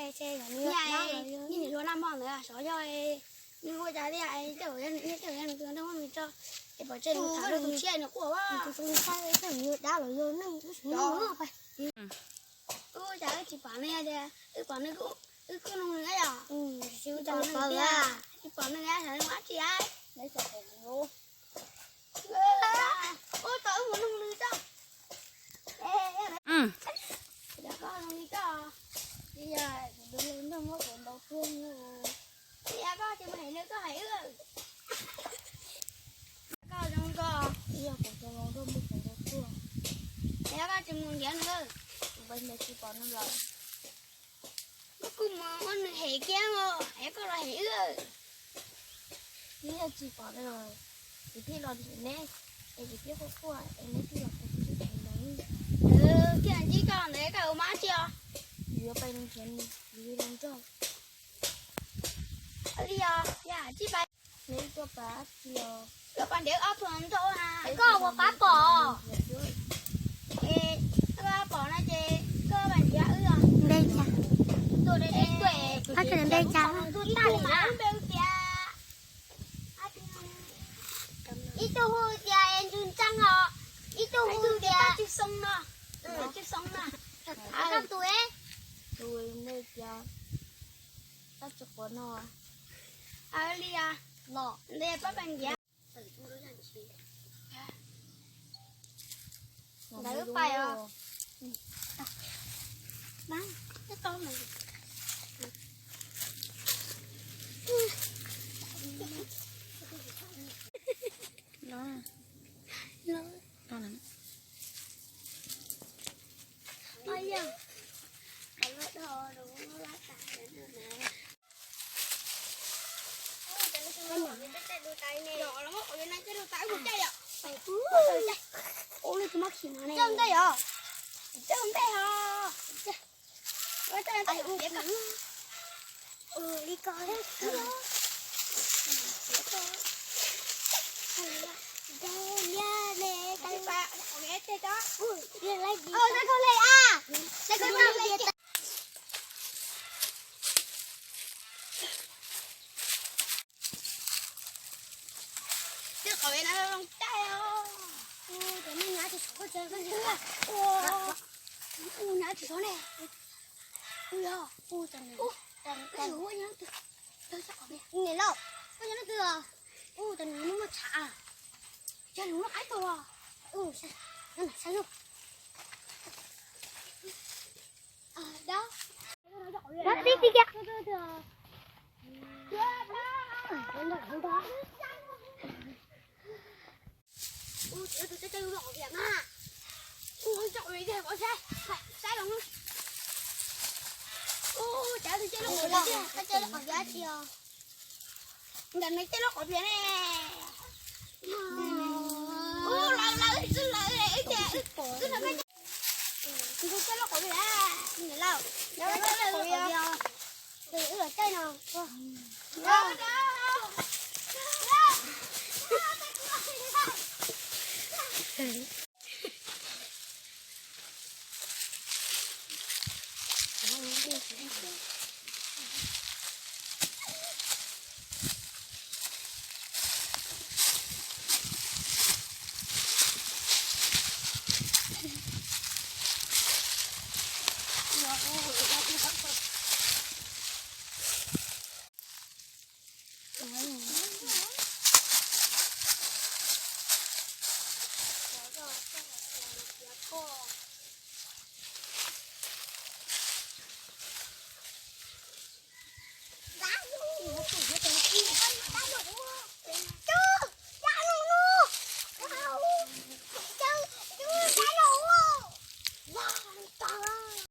Niam hluas Naj Moj ntawd xyov yog nws ua cas tiag, tej zaum yog nws tus nrog nws tso, es pom tseg nws tham rau tus tshiab nws quaj. Tus tus nws thaij tej zaum nws dab los yog neeg. Ua cas wb tsis pom nws tias wb pom nws, wb kuj nug nws yom. Tsis pom nws tiag, tsis pom nws xyov nws ua dab tsi. Ua tau wb mus nug nws tso. Koj nug nws tso, yog kuv tus hluas nraug muab kuv ntaus tuag, yog koj tsis mus hais nws koj hais wb. Koj zoo koj, yog kuv tus hluas nraug muab kuv ntaus tuag, yog koj tsis mus ntiav nws, kuv pes ntiav tsis pom nws lawm. Koj kuj mus muab nws hem kiag os, es koj los hem wb. Neb yog tsis pom nws, kuv thiaj los nrhiav neb, es kuv thiaj quaj quaj es neb thiaj los pom kuv thiaj nrhiav nws. Thiaj ntsib koj ntawd koj ua mab tsi os? Kuv yuav pais nrhiav nws, kuv yuav los nrog. Li os, yam tsis pais. Neb tuaj pab tsi os? Koj pais nrhiav ob tug nrog na. Koj ua qab pom. Koj pom no ces koj pais nrhiav wb os. Npe cas? Tuaj, npe cas? Ib tug mas npe tias, ib tug hu tias Ntsuj Ntxeej os, ib tug hu tias Tswv Xoo no. Tswv Xoo no. Koj tus es? Tus npe tias Tab Tsi Quav no. Li os, los nte pab pais nrhiav. Ntawd pais os. Tej qhov pem no zoo caij os. Ua cas nej nyav tsis sov koj tse koj nyav tsis sov ne. Ua yog ua cas nws ua nyav twg, niam laus, ua nyav twg os. Ua cas nws muaj muaj tshav, cas nws muaj qaib tuaj los. Saib yog Ua tib tib kiag. Ntawm no tej lub qhov pem ne. Lawv lawv twb lawv, twb lawv, twb lawv tej lub qhov pem, niam laus, lawv lawv lub qhov pem. Wb los caij no.